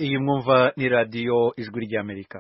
Iyi mwumva ni radiyo Ijwi ry'Amerika.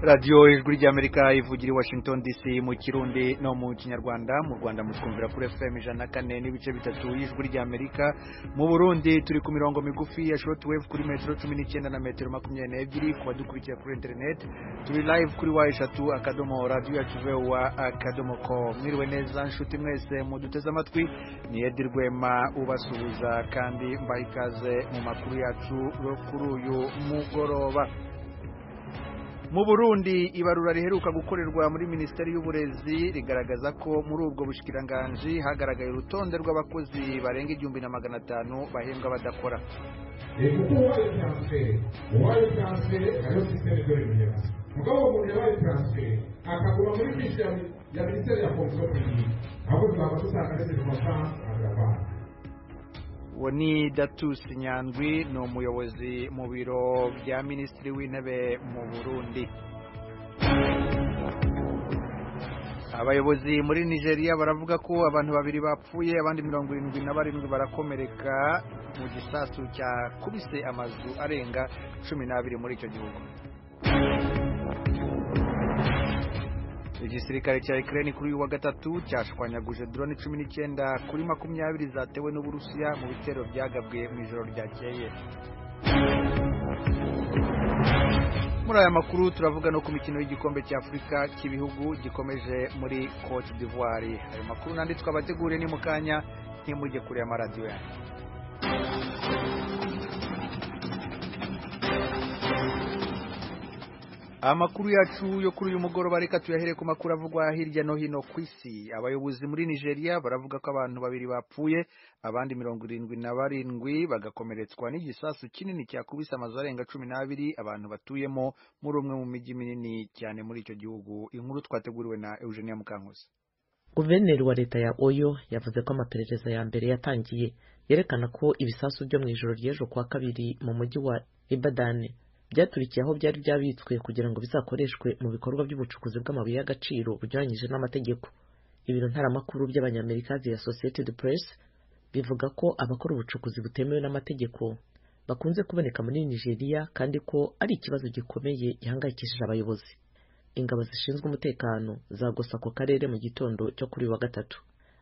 Radiyo Ijwi ry'Amerika ivugira i Washington DC mu Kirundi no mu Kinyarwanda. Mu Rwanda mutwumvira kuri FM 104.3 y'Ijwi ry'Amerika. Mu Burundi turi ku mirongo migufi ya shortwave kuri metero 19 na metero 22. Ku badukurikira kuri internet turi live kuri w3 radio yacu voa.com. Mwiriwe neza nshuti mwese muduteze amatwi, ni Edi Rwema ubasuhuza kandi mbaha ikaze mu makuru yacu yo kuri uyu mugoroba. Mu Burundi ibarura riheruka gukorerwa muri Minisiteri y'Uburezi rigaragaza ko muri ubwo bushikiranganji hagaragaye urutonde rw'abakozi barenga 1500 bahembwa badakora. Kuko uwaye transfert, uwaye transfert hariho système de rémunération. Mugabo umuntu yabaye transfert akaguma muri fiche ya ministère ya fonction publique, ahubwo twaba dusanga ari circonstance aggravante. Uwo ni Datus Nyandwi, ni umuyobozi mu biro bya Minisitiri w'Intebe mu Burundi. Abayobozi muri Nigeria baravuga ko abantu babiri bapfuye, abandi 77 barakomereka mu gisasu cyakubise amazu arenga 12 muri icyo gihugu. Igisirikare cya Ukraine kuri uyu wa gatatu cyashwanyaguje drone 19 kuri 20 zatewe n'Uburusiya mu bitero byagabwe mu ijoro ryakeye. Muri aya makuru turavuga no ku mikino y'igikombe cya Afurika cy'ibihugu gikomeje muri Cote d'Ivoire. Ayo makuru nandi twabateguriye ni mu kanya, ntimujye kure y'amaradiyo yanyu. Amakuru yacu yo kuri uyu mugoroba reka tuyahere ku makuru avugwa hirya no hino ku isi. Abayobozi muri Nigeria baravuga ko abantu babiri bapfuye, abandi 77 bagakomeretswa n'igisasu kinini cyakubise amazu arenga 12 abantu batuyemo muri umwe mu mijyi minini cyane muri icyo gihugu. Inkuru twateguriwe na Eugenia Mukankusi. Guverineri wa leta ya Oyo yavuze ko amaperereza ya mbere yatangiye yerekana ko ibisasu byo mu ijoro ry'ejo kuwa kabiri mu mujyi wa Ibadan byaturikiye aho byari byabitswe kugira ngo bizakoreshwe mu bikorwa by'ubucukuzi bw'amabuye y'agaciro bunyuranyije n'amategeko. Ibiro ntaramakuru by'Abanyamerika The Associated Press bivuga ko abakora ubucukuzi butemewe n'amategeko bakunze kuboneka muri Nigeria kandi ko ari ikibazo gikomeye gihangayikishije abayobozi. Ingabo zishinzwe umutekano zagose ako karere mu gitondo cyo kuri wa gatatu.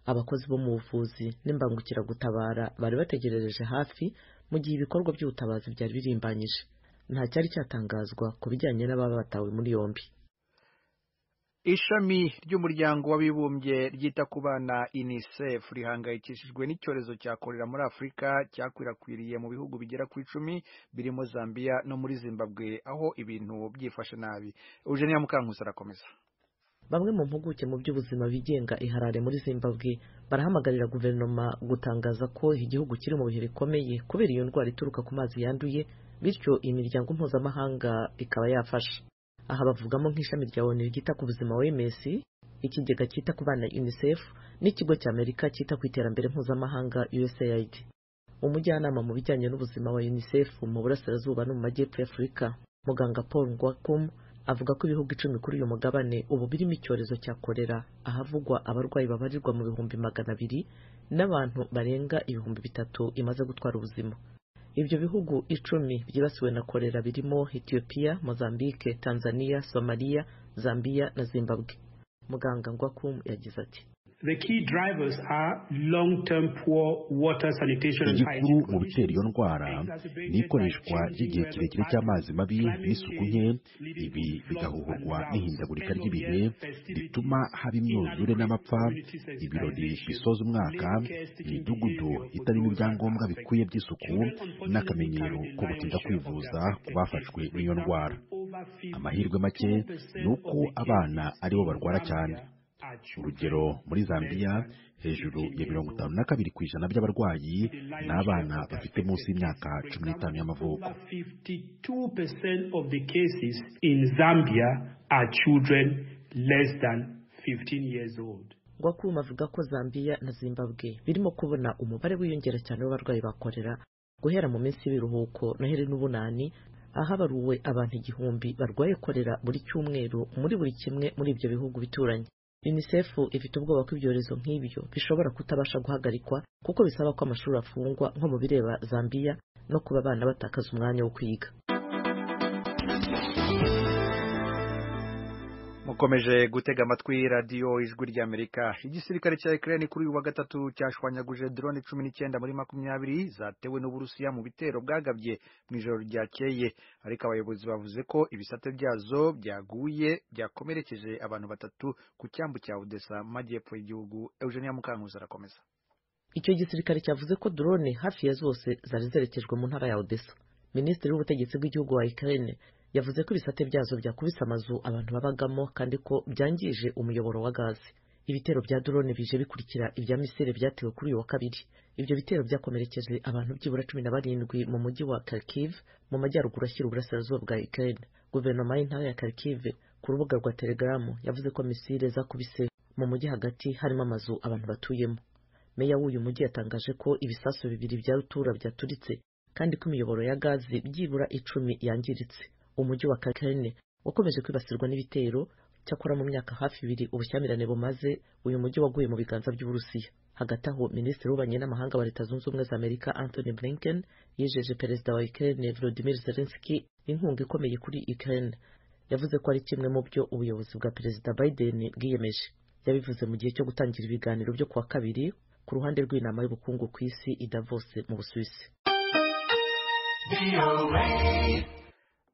Abakozi bo mu buvuzi n'imbangukiragutabara bari bategerereje hafi mu gihe ibikorwa by'ubutabazi byari birimbanyije. Nta cyari cyatangazwa ku bijyanye n'ababa batawe muri yombi. Ishami ry'umuryango w'abibumbye ryita ku bana UNICEF rihangayikishijwe n'icyorezo cya kolera muri Afurika cyakwirakwiriye mu bihugu bigera ku 10 birimo Zambia no muri Zimbabwe, aho ibintu byifashe nabi. Eugenia Mukankusi arakomeza. Bamwe mu mpuguke mu by'ubuzima bigenga iharare muri Zimbabwe barahamagarira guverinoma gutangaza ko igihugu kiri mu bihe bikomeye kubera iyo ndwara ituruka ku mazi yanduye, bityo imiryango mpuzamahanga ikaba yafasha. Aha bavugamo nk'ishami rya ONU ryita ku buzima OMS, ikigega cyita ku bana UNICEF n'ikigo cya Amerika cyita ku iterambere mpuzamahanga USAID. Umujyanama mu bijyanye n'ubuzima wa UNICEF mu burasirazuba no mu majyepfo y'Afurika, muganga Paul Ngwakum, avuga ko ibihugu 10 kuri uyu mugabane ubu birimo icyorezo cya kolera, ahavugwa abarwayi babarirwa mu 200,000 n'abantu barenga 3,000 imaze gutwara ubuzima. Ibyo bihugu 10 byibasiwe na kolera birimo Ethiopia, Mozambique, Tanzania, Somalia, Zambia na Zimbabwe. Muganga Ngwakum yagize ati: The key drivers are long-term poor water sanitation and hygiene. Igikuru mu bitera iyo ndwara ni ikoreshwa ry'igihe kirekire cy'amazi mabi n'isuku nke, ibi bigahuhurwa n'ihindagurika ry'ibihe rituma haba imyuzure n'amapfa, ibirori bisoza umwaka, imidugudu itarimo ibyangombwa bikwiye by'isuku n'akamenyero ko gutinda kwivuza ku bafashwe n'iyo ndwara. Amahirwe make ni uko abana aribo barwara cyane. Urugero muri Zambia hejuru ya 52% by'abarwayi ni abana bafite munsi y'imyaka 15 y'amavuko. 52% of the cases in Zambia are children less than 15 years old. Ngwakum avuga ko Zambia na Zimbabwe birimo kubona umubare wiyongera cyane w'abarwayi ba kolera guhera mu minsi y'ibiruhuko Noheli n'Ubunani, ahabaruwe abantu 1000 barwaye kolera buri cyumweru muri buri kimwe muri ibyo bihugu bituranye. UNICEF ifite ubwoba ko ibyorezo nk'ibyo bishobora kutabasha guhagarikwa kuko bisaba ko amashuri afungwa nko mu bireba Zambia no kuba abana batakaza umwanya wo kwiga. Mukomeje gutega amatwi radiyo Ijwi ry'Amerika. Igisirikare cya Ukraine kuri uyu wa gatatu cyashwanyaguje drone 19 muri 20 zatewe n'Uburusiya mu bitero bwagabye mu ijoro ryakeye, ariko abayobozi bavuze ko ibisate byazo byaguye byakomerekeje abantu 3 ku cyambu cya Odessa mu majyepfo y'igihugu. Eugenia Mukankusi arakomeza. Icyo gisirikare cyavuze ko drone hafi ya zose zari zerekejwe mu ntara ya Odessa. Minisitiri w'ubutegetsi bw'igihugu wa Ukraine yavuze ko ibisate byazo byakubise amazu abantu babagamo kandi ko byangije umuyoboro wa gazi. Ibitero bya drone bije bikurikira ibya misile byatewe kuri uyu wa kabiri. Ibyo bitero byakomerekeje abantu byibura 17 mu mujyi wa Kharkiv mu majyaruguru ashyira uburasirazuba bwa Ukraine. Guverinoma y'intara ya Kharkiv ku rubuga rwa Telegram yavuze ko misile zakubise mu mujyi hagati harimo amazu abantu batuyemo. Meya w'uyu mujyi yatangaje ko ibisasu 2 bya rutura byaturitse kandi ko imiyoboro ya gazi byibura 10 yangiritse. Umujyi wa Kharkiv wakomeje kwibasirwa n'ibitero, cyakora mu myaka hafi 2 ubushyamirane bumaze uyu mujyi waguye mu biganza by'Uburusiya. Hagati aho Minisitiri w'Ububanyi n'Amahanga wa Leta Zunze Ubumwe za Amerika Anthony Blinken yijeje Perezida wa Ukraine Volodymyr Zelensky inkunga ikomeye kuri Ukraine. Yavuze ko ari kimwe mu byo ubuyobozi bwa Perezida Biden bwiyemeje. Yabivuze mu gihe cyo gutangira ibiganiro byo kuwa kabiri ku ruhande rw'inama y'ubukungu ku isi i Davos mu Busuwisi.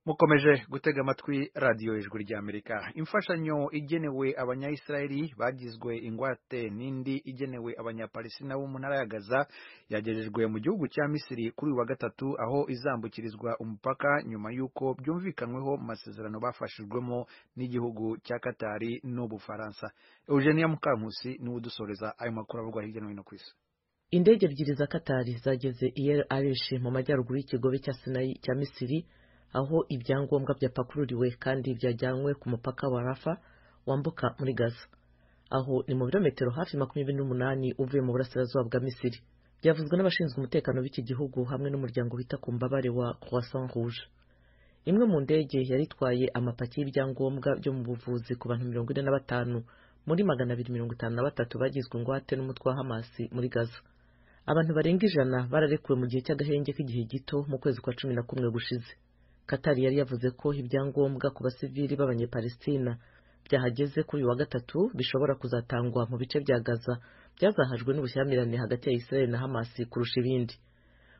Mukomeje gutega amatwi radiyo Ijwi ry'Amerika. Imfashanyo igenewe Abanyayisiraheli bagizwe ingwate n'indi igenewe Abanyapalestina bo mu ntara ya Gaza yagejejwe mu gihugu cya Misiri kuri uyu wa gatatu, aho izambukirizwa umupaka nyuma y'uko byumvikanyweho mu masezerano bafashijwemo n'igihugu cya Katari n'Ubufaransa. Eugenia Mukankusi niwe udusoreza ayo makuru avugwa hirya no hino ku isi. Indege 2 za Katari zageze i El Arish mu majyaruguru y'ikigobe cya Sinayi cya Misiri, aho ibyangombwa byapakururiwe kandi byajyanywe ku mupaka wa Rafa wambuka muri Gaza. Aho ni mu birometero hafi 28 uvuye mu burasirazuba bwa Misiri. Byavuzwe n'abashinzwe umutekano b'iki gihugu hamwe n'umuryango wita ku mbabare wa Croissant Rouge. Imwe mu ndege yari itwaye amapaki y'ibyangombwa byo mu buvuzi ku bantu 45 muri 253 bagizwe ingwate n'umutwe wa Hamas muri Gaza. Abantu barenga 100 bararekuwe mu gihe cy'agahenge k'igihe gito mu kwezi kwa 11 gushize. Katari yari yavuze ko ibyangombwa ku basivili b'Abanyepalestina byahageze kuri uyu wa gatatu bishobora kuzatangwa mu bice bya Gaza byazahajwe n'ubushyamirane hagati ya Israel na Hamas kurusha ibindi.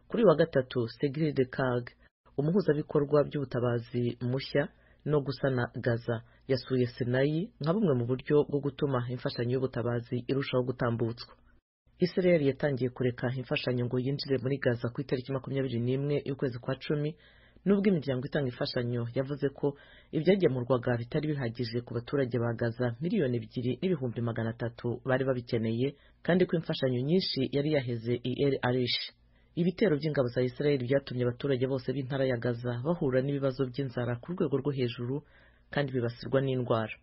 Kuri uyu wa gatatu, Sigrid Kaag, umuhuzabikorwa by'ubutabazi mushya no gusana Gaza, yasuye Sinayi nka bumwe mu buryo bwo gutuma imfashanyo y'ubutabazi irushaho gutambutswa. Israel yatangiye kureka imfashanyo ngo yinjire muri Gaza ku itariki 21 y'ukwezi kwa 10, nubwo imiryango itanga imfashanyo yavuze ko ibyagemurwaga bitari bihagije ku baturage ba Gaza 2,300,000 bari babikeneye, kandi ko imfashanyo nyinshi yari yaheze i El Arish. Ibitero by'ingabo za Israel byatumye abaturage bose b'intara ya Gaza bahura n'ibibazo by'inzara ku rwego rwo hejuru kandi bibasirwa n'indwara.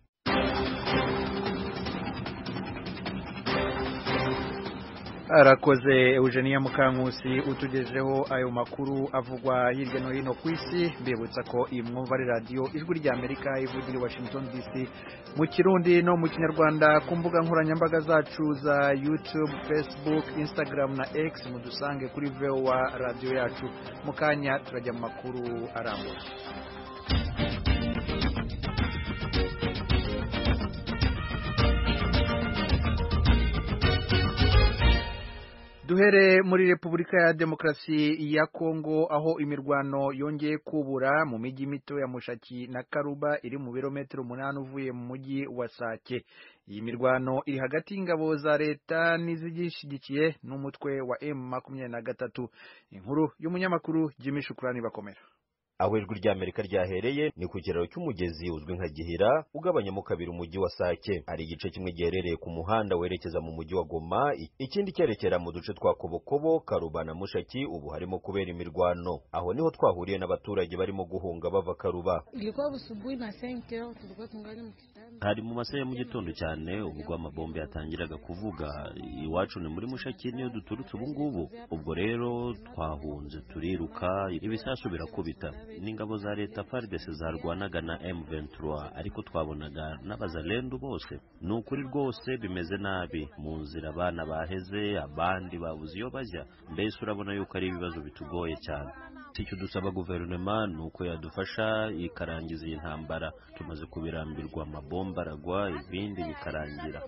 Arakoze Eugenia Mukankusi utugejeho ayo makuru avugwa hirya no hino ku isi. Mbibutsa ko iyi mwumva ari radiyo Ijwi ry'Amerika ivugira i Washington DC mu Kirundi no mu Kinyarwanda, ku mbuga nkoranyambaga zacu za YouTube, Facebook, Instagram na X, mudusange kuri VOA radiyo yacu. Mu kanya turajya mu makuru arambuye. Duhere muri Repubulika ya Demokarasi ya Kongo, aho imirwano yongeye kubura mu mijyi mito ya Mushaki na Karuba iri mu birometero 8 uvuye mu mujyi wa Sake. Iyi mirwano iri hagati y'ingabo za leta n'izigishyigikiye n'umutwe wa M23. Inkuru y'umunyamakuru Jimmy Shukrani Bakomera. Aho ijwi ry'Amerika ryahereye ni ku kiraro cy'umugezi uzwi nka Gihira ugabanyamo kabiri umujyi wa Sake. Hari igice kimwe giherereye ku muhanda werekeza mu mujyi wa Goma, ikindi cyerekera mu duce twa Kobokobo, Karuba na Mushaki. Ubu harimo kubera imirwano. Aho niho twahuriye n'abaturage barimo guhunga bava Karuba. Hari mu masaha ya mu gitondo cyane ubwo amabombe yatangiraga kuvuga. Iwacu ni muri Mushaki niyo duturutse ubu ngubu. Ubwo rero twahunze turiruka, ibisasu birakubita. N'ingabo za leta FARDC zarwanaga na M23, ariko twabonaga n'abazalendu bose. Ni ukuri rwose bimeze nabi, mu nzira abana baheze, abandi babuze iyo bajya, mbese urabona yuko ari ibibazo bitugoye cyane. Icyo dusaba guverinoma ni uko yadufasha ikarangiza iyi ntambara, tumaze kubirambirwa, amabomba aragwa ibindi bikarangira.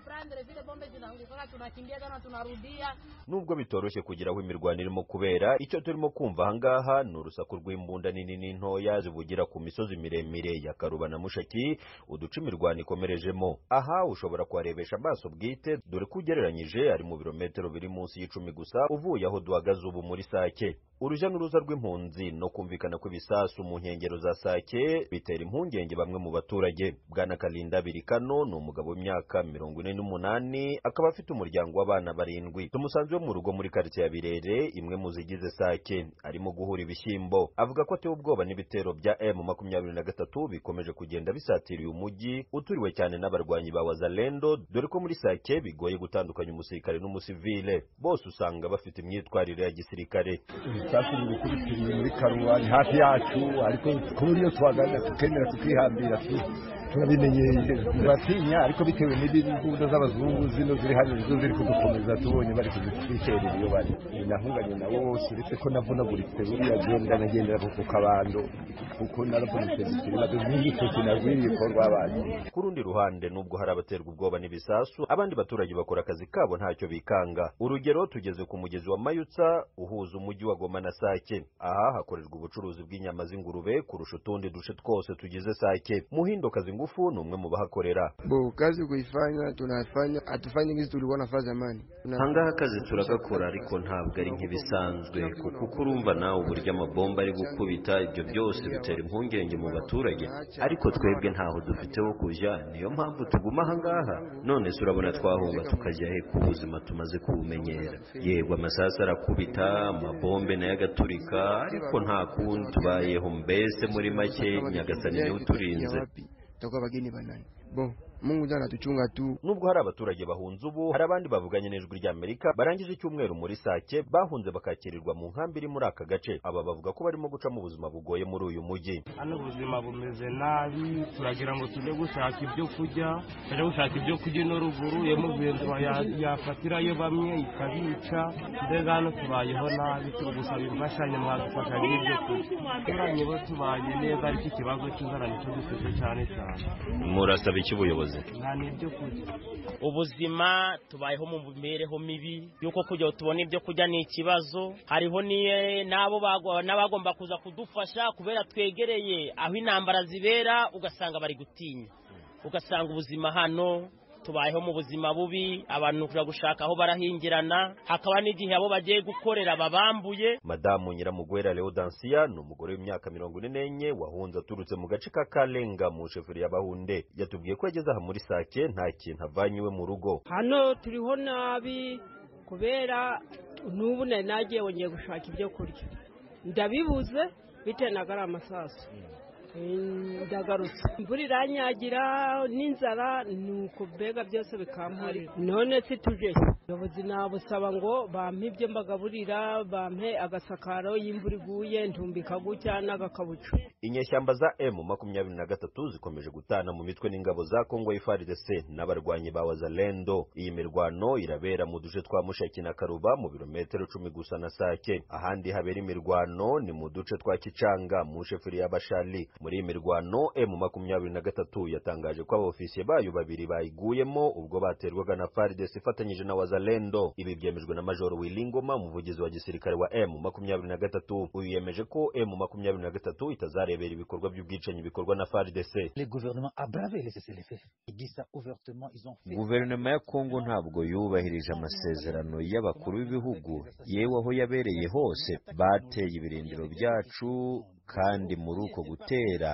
Nubwo bitoroshye kugira aho imirwano irimo kubera, icyo turimo kumva ahangaha ni urusaku rw'imbunda nini n'intoya zivugira ku misozi miremire ya Karuba na Mushaki, uduce imirwano ikomerejemo. Aha ushobora kuharebesha amaso bwite, dore ko ugereranyije ari mu birometero biri munsi y'icumi gusa uvuye aho duhagaze ubu muri Sake. Urujya n'uruza rw'impunzi no kumvikana kw'ibisasu mu nkengero za Sake bitera impungenge bamwe mu baturage. Bwana Kalinda Birikano ni umugabo w'imyaka 48, akaba afite umuryango w'abana 7. Tumusanze mu rugo muri quartier ya Birere, imwe mu zigize Sake, arimo guhura ibishyimbo. Avuga ko atewe ubwoba n'ibitero bya M23 bikomeje kugenda bisatira uyu mujyi uturiwe cyane n'abarwanyi ba Wazalendo, dore ko muri Sake bigoye gutandukanya umusirikare n'umusivile, bose usanga bafite imyitwarire ya gisirikare. Biri muri Karuba ni hafi yacu, ariko kuri iyo twagana tukemera tukihambira turabimenyeye, turatinya, ariko bitewe n'imbunda z'abazungu zino ziri hano nizo ziri kudukomeza, tubonye bari kudutwiterera iyo bari. Nahunganye nabo bose, uretse ko navunaguritse buriya genda nagendera ku kabando kuko naravunitse bikiri n'igitoki nagwiriye ko rwabaye. Ku rundi ruhande, nubwo hari abaterwa ubwoba n'ibisasu, abandi baturage bakora akazi kabo ntacyo bikanga. Urugero, tugeze ku mugezi wa Mayutsa uhuza umujyi wa Goma na Sake. Aha hakorerwa ubucuruzi bw'inyama z'ingurube kurusha utundi duce twose tugize Sake. Muhindo Kazingufu ni umwe mu bahakorera. Bo kazi kuifanya tunafanya, hatufanyi ngizi tulikuwa nafanya zamani. Hangaha akazi turagakora, ariko ntabwo ari nk'ibisanzwe, kuko urumva nawe uburyo amabomba ari gukubita, ibyo byose bitera impungenge mu baturage, ariko twebwe ntaho dufite ho kujya, niyo mpamvu tuguma ahangaha. None se urabona twahunga tukajya he ku buzima tumaze kubumenyera? Yego amasasu arakubita, amabombe nayo agaturika, ariko nta kundi tubayeho, mbese muri make Nyagasani niwe uturinze. Bon, Mungu ndiye anatuchunga tu. Nubwo hari abaturage bahunze ubu, hari abandi bavuganye n'Ijwi ry'Amerika barangije icyumweru muri Sake, bahunze bakakirirwa mu nkambi iri muri aka gace. Aba bavuga ko barimo guca mu buzima bugoye muri uyu mujyi. Hano ubuzima bumeze nabi, turagira ngo tujye gushaka ibyo kurya, tujye gushaka ibyo kurya no ruguru ya muventura yafatirayo bamwe ikabica. Mbega hano tubayeho nabi, turi gusaba imfashanyo, mwadufasha n'ibyo kurya. Turanyi bo tubanye neza, ariko ikibazo cy'inzara nicyo dufite cyane cyane. Murasaba iki ubuyobozi? Ubuzima tubayeho mu mibereho mibi, yuko kugira tubone ibyo kurya ni ikibazo. Hariho n'abo n'abagomba kuza kudufasha kubera twegereye aho intambara zibera, ugasanga bari gutinya, ugasanga ubuzima hano tubayeho mu buzima bubi, abantu kuja gushaka aho barahingirana, hakaba n'igihe abo bagiye gukorera babambuye. Madamu Nyiramugwera Leodansia ni umugore w'imyaka 44 wahunze aturutse mu gace ka Kalenga mu sheferi y'Abahunde. Yatubwiye ko yageze aha muri Sake nta kintu avanye iwe mu rugo. Hano turiho nabi kubera n'ubu nari nagiye wongeye gushaka ibyo kurya ndabibuze bitewe na gari amasasu. Ndagarutse imvura iranyagira n'inzara, nuko mbega byose bikamparira. None se tuje ubuyobozi nabusaba ngo bampe ibyo mbagaburira, bampe agasakaro, y'imvura iguye ntumbika gutya n'agakabucu. Inyeshyamba za M23 zikomeje gutana mu mitwe n'ingabo za Kongo FARDC n'abarwanyi ba Wazalendo. Iyi mirwano irabera mu duce twa Mushaki na Karuba mu birometero 10 gusa na Sake. Ahandi habera imirwano ni mu duce twa Kicanga mu sheferi y'Abashali. Muri iyi mirwano M23 yatangaje ko abofisiye bayo babiri bayiguyemo ubwo baterwaga na FARDC ifatanyije na Wazalendo. Ibi byemejwe na Major Wilingoma, umuvugizi wa gisirikare wa M23. Uyu yemeje ko M23 itazarebera ibikorwa by'ubwicanyi bikorwa na FARDC. Guverinoma ya Kongo ntabwo yubahirije amasezerano y'abakuru b'ibihugu, yewe aho yabereye hose bateye ibirindiro byacu, kandi muri uko gutera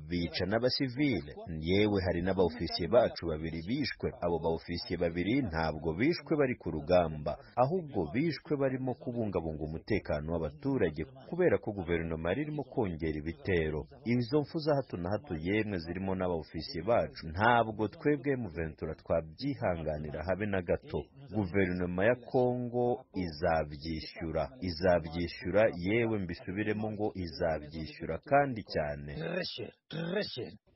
bica n'abasivile. Yewe hari n'abaofisiye bacu babiri bishwe. Abo baofisiye babiri ntabwo bishwe bari ku rugamba, ahubwo bishwe barimo kubungabunga umutekano w'abaturage, kubera ko guverinoma yari irimo kongera ibitero. Izo mfu za hato na hato yemwe zirimo n'abaofisiye bacu, ntabwo twebwe M23 twabyihanganira habe na gato. Guverinoma ya Kongo izabyishyura, izabyishyura, yewe mbisubiremo ngo izabyishyura. Tuzabyishyura kandi cyane.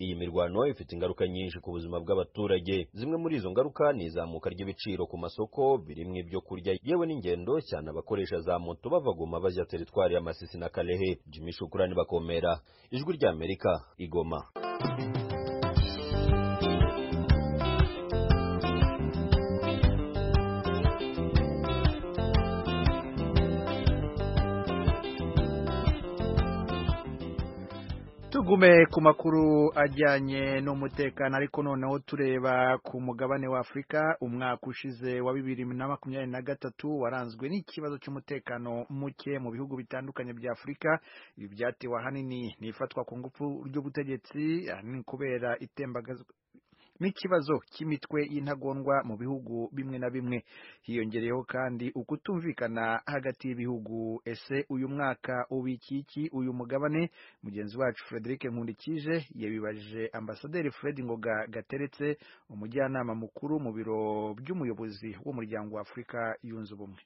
Iyi mirwano ifite ingaruka nyinshi ku buzima bw'abaturage. Zimwe muri izo ngaruka ni izamuka ry'ibiciro ku masoko, birimo ibyo kurya yewe n'ingendo, cyane abakoresha za moto bava Goma bajya teritwari ya Masisi na Kalehe. Jimmy Shukrani Bakomera, Ijwi ry'Amerika, Igoma. Tugume ku makuru ajyanye n'umutekano, ariko noneho tureba ku mugabane wa Afurika. Umwaka ushize wa 2023 waranzwe n'ikibazo cy'umutekano muke mu bihugu bitandukanye bya Afurika. Ibi byatewe ahanini n'ifatwa ku ngufu ry'ubutegetsi, ahanini kubera itembagazwa n'ikibazo cy'imitwe y'intagondwa mu bihugu bimwe na bimwe. Hiyongereyeho kandi ukutumvikana hagati y'ibihugu. Ese uyu mwaka ubikiki uyu mugabane? Mugenzi wacu Frederic Nkundikije yabibajije Ambasaderi Fred Ngoga Gateretse, umujyanama mukuru mu biro by'umuyobozi w'umuryango wa Afurika Yunze Ubumwe.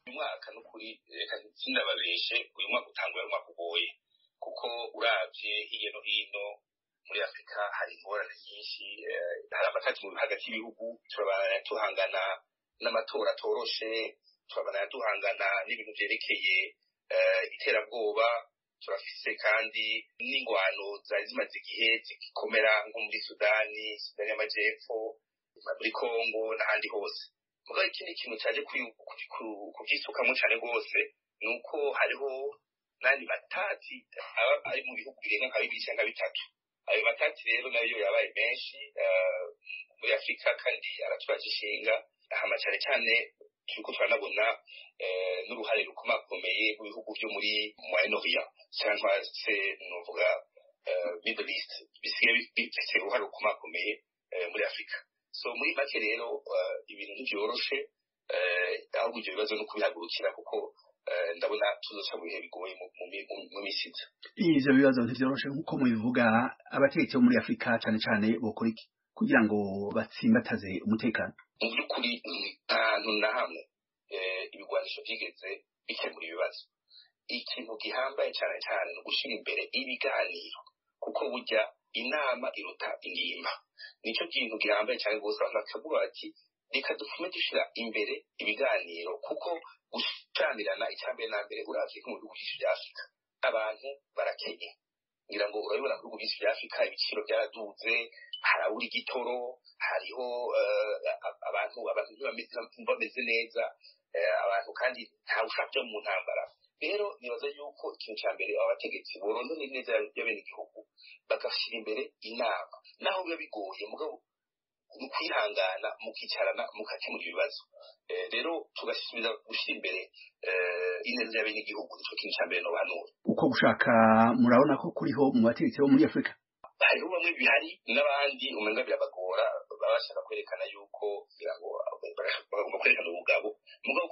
Uyu mwaka n'ukuri reka sindababeshe, uyu mwaka utanguye umwaka ugoye, kuko uravye hirya no hino muri Afurika hari ingorane nyinshi. Hari amatati hagati y'ibihugu, turabana tuhangana n'amatora atoroshe, turabana duhangana n'ibintu vyerekeye iterabwoba, turafise kandi n'ingwano zari zimaze igihe zigikomera nko muri Sudani, Sudani y'Amajepfo, muri Kongo n'ahandi hose. Mugabo ikindi kintu caje kuvyisukamwo cane rwose ni uko hariho n'andi matati aba ari mu bihugu birenga nka bibiri canke bitatu. Ayo matati rero nayo yabaye menshi muri Afurika kandi araturaje ishinga. Hama cane cane turiko turanabona n'uruhare rukomakomeye rw'ibihugu vyo muri Moyen-Orient cyangwa se novuga Middle East, bisigaye bifise uruhare rukomakomeye muri Afurika. So muri make rero ibintu ntivyoroshe, ahubwo ivyo bibazo no kubihagurukira, kuko ndabona tuzoca mu bihe bigoye mu misi iza. Ivyo bibazo ntivyoroshe nk'uko mubivuga. Abategetsi bo muri Afurika cane cane bokora iki kugira ngo batsimbataze umutekano? Mu by'ukuri nta hantu na hamwe ibigwanisho vyigeze bikemura ibibazo. Ikintu gihambaye cane cane ni ugushira imbere ibiganiro, kuko burya inama iruta ingimba. Nico kintu gihambaye cane rwose. Abantu bakavuga bati reka dupfume dushira imbere ibiganiro, kuko gushamirana icambere na mbere uravye ko mu bihugu vyinshi vya Afurika abantu barakenye. Ngira ngo urabibona mu bihugu vyinshi vya Afurika ibiciro vyaraduze, harabura igitoro, hariho abantu ntibameze neza, abantu kandi ntawe ushaka kuja mu ntambara. Rero nibaza yuko ikintu ca mbere aba bategetsi borondora neza y'abenegihugu, bagashira imbere inama, naho biba bigoye, mugabo mu kwihangana mukicarana mugakemura ibibazo. Rero tugasubiza gushyira imbere ineza y'abenegihugu, nico kintu ca mbere nobahanura. Uko gushaka murabona ko kuriho mu bategetsi bo muri Afurika? Hariho bamwe bihari n'abandi umenga birabagora, baba bashaka kwerekana yuko kugira ngo bagomba kwerekana ubugabo. Mugabo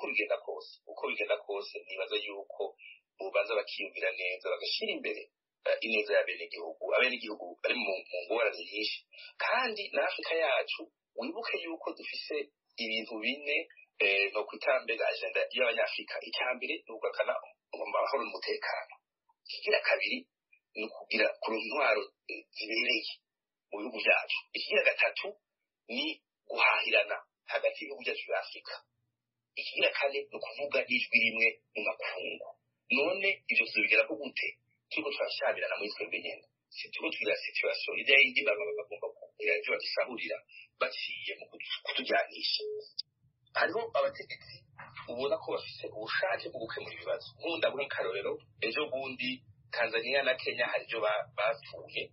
uko bigenda kose nibaza yuko bobanza bakiyumvira neza, bagashyira imbere ineza y'abenegihugu. Abenegihugu bari mu ngorane nyinshi, kandi na Afurika yacu wibuke yuko dufise ibintu bine no kwita mbega agenda y'abanyafurika. Icya mbere ni ugakana amahoro n'umutekano. Ikigira kabiri ni ukugira ku ntwaro zibereye mu bihugu byacu. Ikigira gatatu ni guhahirana hagati y'ibihugu byacu bya Afurika. Ikigira kane ni ukuvuga ijwi rimwe mu makungu. None ivyo tuzobigeraho gute turiko turashabirana muri twebwe nyene? Si turiko tugira situation ijya yindi baba bagomba kugira ivyo badusahurira baciye mu kutujyanisha. Hariho abategetsi ubona ko bafise ubushake bwo gukemura ibibazo. Nkunda guha akarorero, ejo bundi Tanzania na Kenya hari ibyo bapfuye.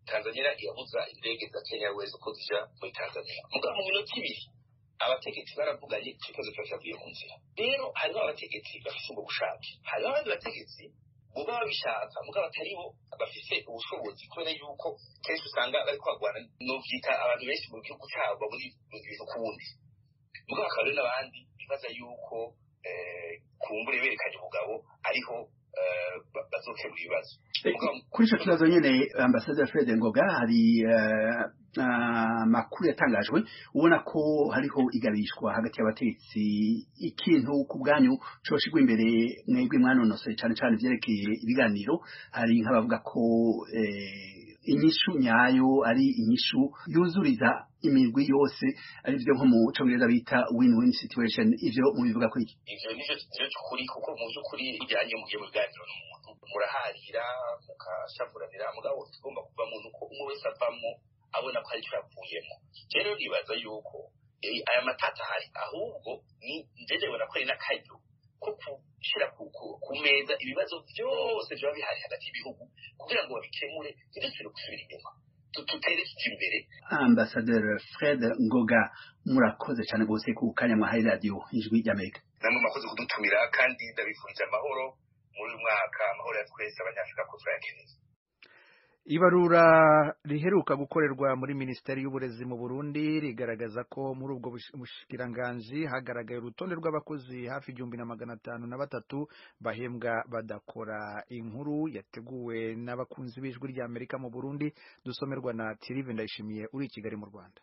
Tanzania irabuza indege za Kenya Airways ko zija muri Tanzania, mugabo mu minota 2 abategetsi baravuganye, ico kibazo kiba cyavuye mu nzira. Rero hariho abategetsi bafise ubwo bushake, hariho abandi bategetsi boba babishaka mugabo atari bo bafise ubushobozi, kubera yuko kenshi usanga bariko bagwana novyita abantu benshi mu gihugu cyabo babona ibintu kundi. Mugabo hakaba hariho n'abandi bibaza yuko kumbure berekanye ubugabo ariho. bazokemura ibibazo. Kuri ico kibazo nyene, Ambassadeur Fred Ngoga, hari amakuru yatangajwe ubona ko hariho igabishwa hagati y'abategetsi. Ikintu ku bwanyu coshigwa imbere, mwebwe mwanonosoye cane cane ivyerekeye ibiganiro, hari nk'abavuga ko inyishu nyayo ari inyishu yuzuriza imirwi yose, ari byo nko mu congereza bita win-win situation. Ivyo mubivuga ko iki? Ivyo nivyo cy'ukuri, kuko mu by'ukuri ujyanye mugiye mu biganiro n'umuntu, muraharira, mukashavuranira, mugabo tugomba kuvamo nuko umwe wese avamo abona ko hari icyo yakuyemo. Rero nibaza yuko aya matata ahari, ahubwo ni njyewe mbona ko ari n'akaryo ko gushyira ku meza ibibazo byose byaba bihari hagati y'ibihugu kugira ngo babikemure, ntidusubire gusubira inyuma, tutere tujya imbere. Ambassadeur Fred Ngoga, murakoze cyane rwose ku kanya mwahaye Radiyo Ijwi ry'Amerika. Namwe mwakoze kudutumira, kandi ndabifurije amahoro muri uyu mwaka, amahoro ya twese Abanyafurika ko turayakeneye. Ibarura riheruka gukorerwa muri Minisiteri y'Uburezi mu Burundi rigaragaza ko muri ubwo bushikiranganji hagaragaye urutonde rw'abakozi hafi 1503 bahembwa badakora. Inkuru yateguwe n'abakunzi b'Ijwi ry'Amerika mu Burundi, dusomerwa na Thierry Ndayishimiye uri i Kigali mu Rwanda.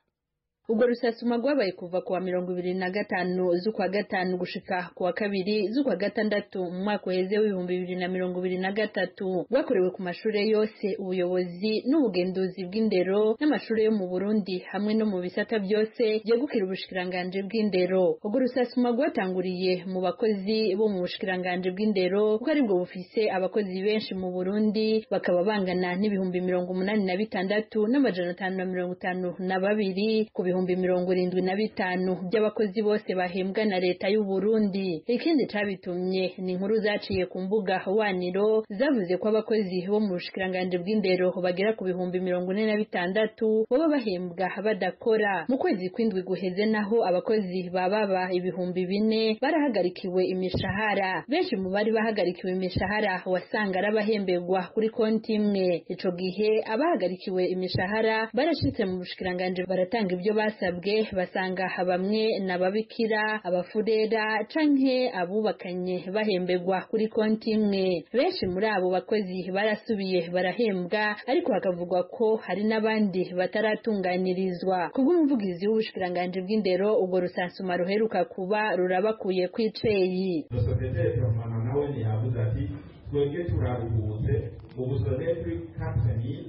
Ubwo rusasuma rwabaye kuva kuwa 25 z'ukwa gatanu gushika kuwa 2 z'ukwa gatandatu mu mwaka uheze w'2023, rwakorewe ku mashure yose, ubuyobozi n'ubugenduzi bw'indero n'amashure yo mu Burundi, hamwe no mu bisata byose byegukira ubushikiranganji bw'indero. Ubwo rusasuma rwatanguriye mu bakozi bo mu bushikiranganji bw'indero, kuko aribwo bufise abakozi benshi mu Burundi, bakaba bangana n'86,552 ku 75,000 by'abakozi bose bahembwa na leta y'u Burundi. Ikindi cabitumye ni inkuru zaciye ku mbuga waniro zavuze ko abakozi bo mu bushikiranganji bw'indero bagera ku 46,000 baba bahembwa badakora. Mu kwezi kw'indwi guheze naho, abakozi bababa 4,000 barahagarikiwe imishahara. Benshi mu bari bahagarikiwe imishahara wasanga ari abahemberwa kuri konti imwe. Ico gihe abahagarikiwe imishahara barashitse mu bushikiranganji baratanga ibyo basabwe, basanga bamwe n'ababikira, abafurera canke abubakanye bahemberwa kuri konti imwe. Benshi muri abo bakozi barasubiye barahembwa, ariko hakavugwa ko hari n'abandi bataratunganirizwa. Kubw'umuvugizi w'ubushikiranganji bw'indero, ubwo rusansuma ruheruka kuba rurabakuye kw'iceyi. Nawe ntiyavuze ati twebwe turaruhutse ubu sodepri 4000,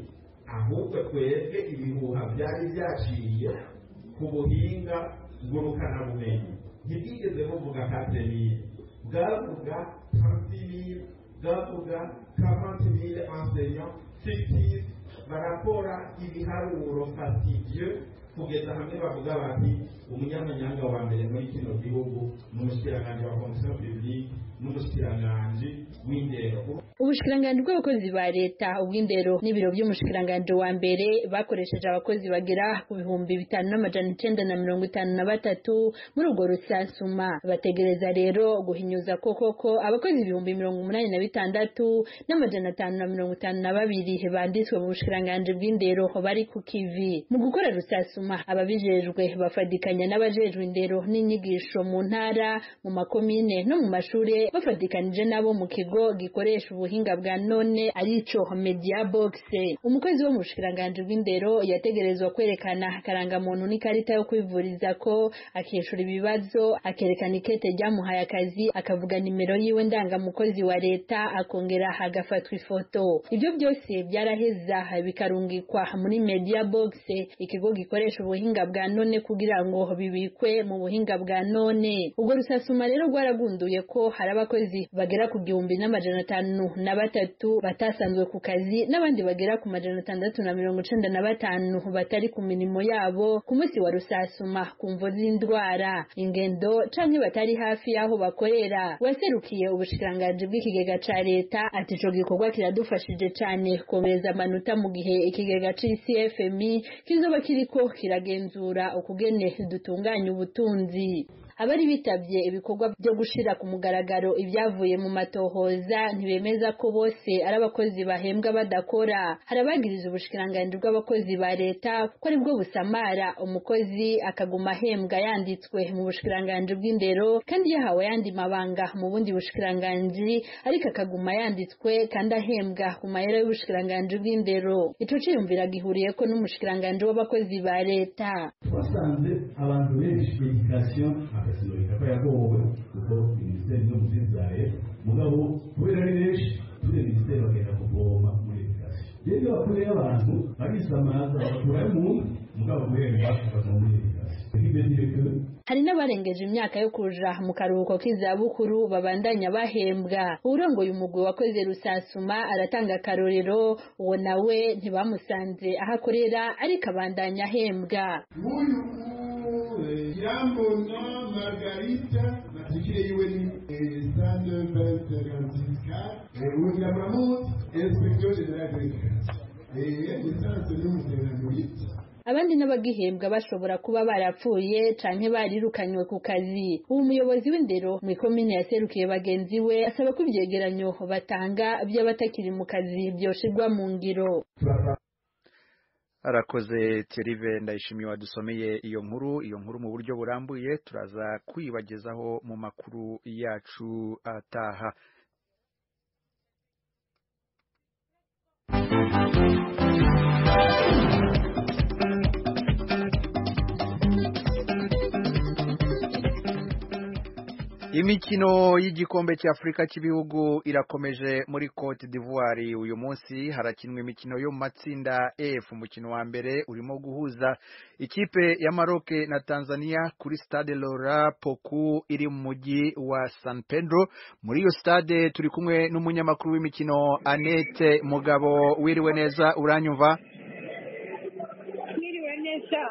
ahubwo twebwe ibihuha byari byaciye ku buhinga ngurukanabumenyi ntibwigeze buvuga 4000, bwavuga 30000, bwavuga 40000 enseignants fictifs, barakora ibiharuro fastidieux kugeza hamwe bavuga bati umunyamanyanga wa mbere muri kino gihugu ni umushikiranganji wa fonction publique n'umushikiranganji w'indero. Ubushikiranganji bw'abakozi ba leta, ubw'indero n'ibiro by'umushikiranganji wa mbere bakoresheje abakozi bagera ku 5953 muri urwo rusansuma. Bategereza rero guhinyuza ko koko abakozi 86,552 banditswe mu bushikiranganji bw'indero bari ku kivi. Mu gukora rusasuma, ababijejwe bafadikanya n'abajejwe indero n'inyigisho mu ntara, mu makomine no mu mashure, bafadikanije nabo mu kigo gikoresha ubuhinga bwa none arico Media Box. Umukozi wo mu bushikiranganji bw'indero yategerezwa kwerekana akarangamuntu n'ikarita yo kwivuriza ko, akishura ibibazo, akerekana ikete ryamuhaye akazi, akavuga nimero yiwe ndangamukozi wa leta, akongera agafatwa ifoto. Ibyo byose byaraheza bikarungikwa muri Media Box, ikigo gikoresha ubuhinga bwa none, kugira ngo bibikwe mu buhinga bwa none. Ubwo rusasuma rero rwaragunduye ko hari abakozi bagera ku 1503 batasanzwe ku kazi, n'abandi bagera ku 695 batari ku mirimo yabo ku munsi wa rusasuma ku mvo z'indwara, ingendo canke batari hafi y'aho bakorera. Waserukiye ubushikiranganji bw'ikigega ca leta ati ico gikorwa kiradufashije cane kongereza amanota mu gihe ikigega c'ICFMI kizoba kiriko kiragenzura ukugene dutunganya ubutunzi. Abari bitavye ibikorwa byo gushira ku mugaragaro ibyavuye mu matohoza ntibemeza ko bose ari abakozi bahembwa badakora. Hari abagiriza ubushikiranganji bw'abakozi ba leta ko aribwo busamara, umukozi akaguma ahembwa yanditswe mu bushikiranganji bw'indero kandi yahawe ayandi mabanga mu bundi bushikiranganji, ariko akaguma yanditswe kandi ahembwa ku mahera y'ubushikiranganji bw'indero. Ico ciyumvira gihuriyeko n'umushikiranganji w'abakozi ba leta. Twasanze abantu benshi education akasinurika ko yagowe kuko minisiteri no mu zindi za leta, mugabo kubera ari benshi turiya minisiteri bagenda kuvoma muri education. Rero iyo bakureyo abantu barisamaza bakurayo umuntu, mugabo guhemba bakava muri education. Hari n'abarengeje imyaka yo kuja mu karuhuko k'izabukuru babandanya bahembwa. Uwurongoye umugwi wakoze rusasuma aratanga akarorero, uwo nawe ntibamusanze aho akorera ariko abandanya ahembwa. Uyu Irambona Margarita matricule yiwe ni 120 uyu muramuzi inspecteur général de l'éducation lisansi n'umusenga. Abandi n'abagihembwa bashobora kuba barapfuye canke barirukanywe ku kazi. Ubu muyobozi w'indero mu ikomine yaserukiye bagenzi we asaba ko ivyegeranyo batanga by'abatakiri mu kazi byoshirwa mu ngiro. Arakoze Thierry Ndayishimiye wadusomeye iyo nkuru mu buryo burambuye, turaza kwibagezaho mu makuru yacu ataha. Imikino y'igikombe cy'Afrika cy'ibihugu irakomeje muri Cote d'Ivoire. Uyu munsi harakinwa imikino yo mu matsinda F. Umukino wa mbere urimo guhuza ikipe ya Maroc na Tanzania kuri Stade Laurent Pokou iri mu mujyi wa San Pedro. Muri iyo stade turi kumwe n'umunyamakuru w'imikino Annette Mugabo. Wiriwe neza, uranyumva? Wiriwe neza.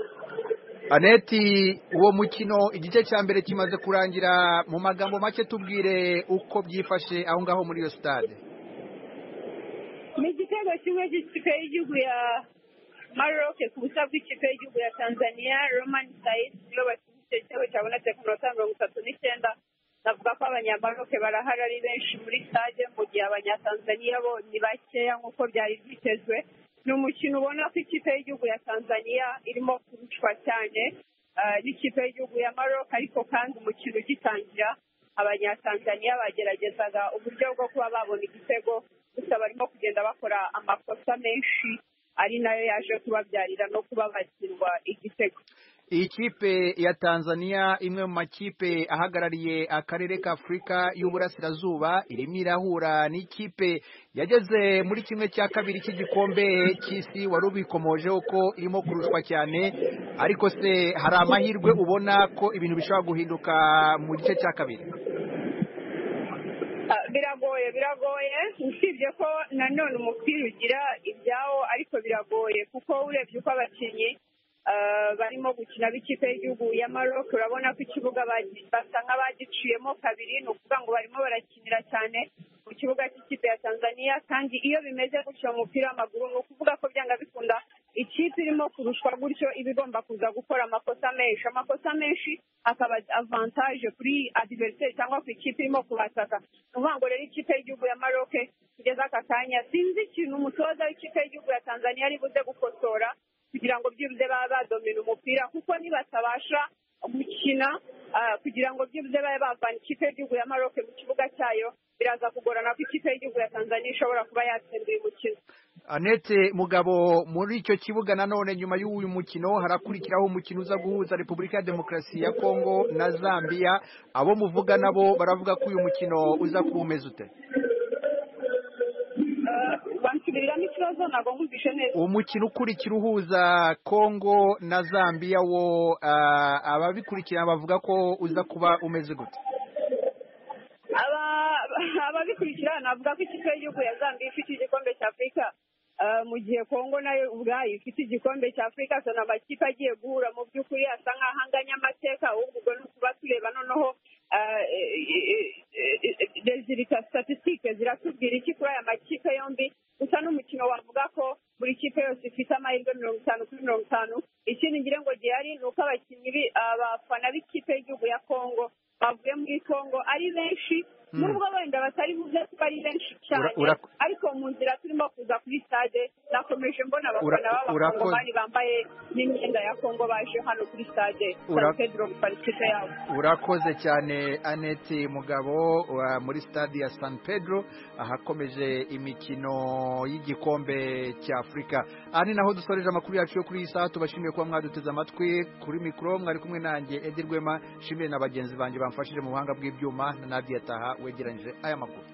Aneti, uwo mukino igice cya mbere kimaze kurangira, mu magambo make tubwire uko byifashe aho ngaho muri iyo stade. Ni igitego kimwe cy'ikipe y'igihugu ya Maroc ku busa bw'ikipe y'igihugu ya Tanzania. Roman Said niwe batsinze icyo gitego cyabonetse ku minota 39. Navuga ko abanyamaroc barahari ari benshi muri stade, mu gihe abanyatanzania bo ni bakeya nk'uko byari byitezwe. Ni umukino ubona ko ikipe y'igihugu ya Tanzania irimo kurushwa cyane n'ikipe y'igihugu ya Maroc, ariko kandi umukino ugitangira abanyatanzania bageragezaga uburyo bwo kuba babona igitego, gusa barimo kugenda bakora amakosa menshi ari nayo yaje kubabyarira no kuba batsindwa igitego. Ikipe ya Tanzania, imwe mu makipe ahagarariye akarere ka Afurika y'Uburasirazuba, irimo irahura n'ikipe yageze muri kimwe cya kabiri cy'igikombe cy'isi wari ubikomojeho ko irimo kurushwa cyane, ariko se hari amahirwe ubona ko ibintu bishobora guhinduka mu gice cya kabiri? Biragoye usibye ko nanone umupira ugira ibyawo, ariko biragoye kuko urebye uko abakinnyi barimo gukina b'ikipe y'igihugu ya Maroc, urabona ko ikibuga basa nk'abagiciyemo kabiri. Ni ukuvuga ngo barimo barakinira cyane mu kibuga cy'ikipe ya Tanzania, kandi iyo bimeze gutyo mu mupira w'amaguru ni ukuvuga ko byanga bikunda ikipe irimo kurushwa gutyo iba igomba kuza gukora amakosa menshi, amakosa menshi akaba avantage kuri adversaire cyangwa ku ikipe irimo kubataka. Ni ukuvuga ngo rero ikipe y'igihugu ya Maroc kugeza aka kanya sinzi ikintu umutoza w'ikipe y'igihugu ya Tanzania ari buze gukosora kugira ngo byibuze babe badomina umupira, kuko nibatabasha gukina kugira ngo byibuze babe bavana ikipe y'igihugu ya Maroc mu kibuga cyayo, biraza kugorana ko ikipe y'igihugu ya Tanzania ishobora kuba yatsinda uyu mukino. Annette Mugabo, muri icyo kibuga nanone nyuma y'uyu mukino harakurikiraho umukino uza guhuza Repubulika ya Demokarasi ya Kongo na Zambia. Abo muvuga nabo baravuga ko uyu mukino uza kuba umeze ute? Umukino ukurikira uhuza Kongo na Zambia wo ababikurikirana bavuga ko uza kuba umeze gute? Ababikurikirana bavuga ko ikipe y'igihugu ya Zambia ifite igikombe cya Afurika, mu gihe Kongo nayo ubwayo ifite igikombe cya Afurika. Asa n'amakipe agiye guhura mu by'ukuri asa nk'aho anganya amateka, ahubwo ubwo ni ukuba tureba noneho rezilita statisitike ziratubwira iki kuri aya makipe yombi. Gusa n'umukino wavuga ko buri buri kipe yose ifite amahirwe 50 kuri 50. Ikindi ngira ngo gihari ni uko abakinnyi, abafana b'ikipe y'igihugu ya Kongo bavuye muri Kongo ari benshi, nubwo wenda batari buze kuba ari benshi cyane, ariko mu nzira turimo kuza kuri stade nakomeje mbona abafana b'Abakongomani bambaye n'imyenda ya Kongo baje hano kuri stade San Pedro gufana ikipe yabo. Urakoze cyane, Annette Mugabo, muri stade ya San Pedro ahakomeje imikino y'igikombe cya Afurika. Aha ni naho dusoreje amakuru yacu yo kuri iyi saha. Tubashimiye kuba mwaduteze amatwi. Kuri mikoro mwari kumwe nanjye Edi Rwema, nshimiye na bagenzi banjye bamfashije mu buhanga bw'ibyuma na Nadia Taha wegeranyije aya makuru.